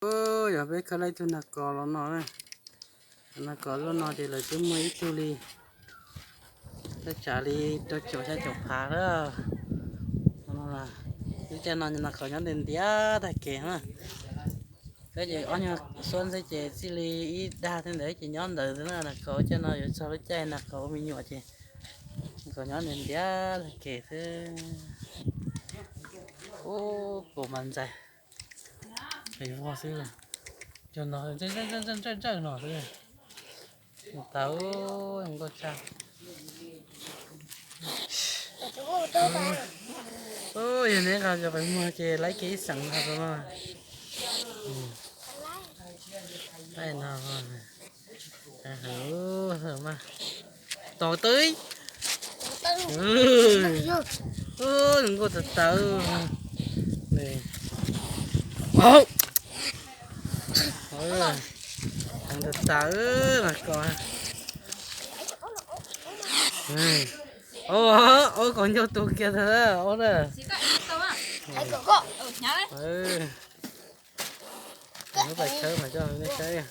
Yog peb khawb laib tug nas kos los no, nas kos loj no ces lawv twb muag ib tug li, thaj tsam li rau caum xya caum phav lawm. Lub caij no nas kos nyob ntiav ntiav tag kev na. Peb ces ob nyuag xuab ntxeb ces txij li ib dag thiab ntawd ces nyob ntawd xwb na. Nas kos caij no yuav txog lub caij nas kos ua me nyuam ces nas kos nyob ntiav ntiav tag kev xwb. Ub, kaus mas ntxais, pes vog xwb. Cov no ntsawj ntsawj no xwb. Tau, nkauj tshaj. Yog neb nqa cov pes muag ces laib kiag ib xeem no rau no. Laib no mas. Tau twb. Nkauj tawv tawv. Tawv tawv mas kos. Ub, ub, kos ncauj tu kiag tag ub na. Lub pais khawb mas coj nej saib.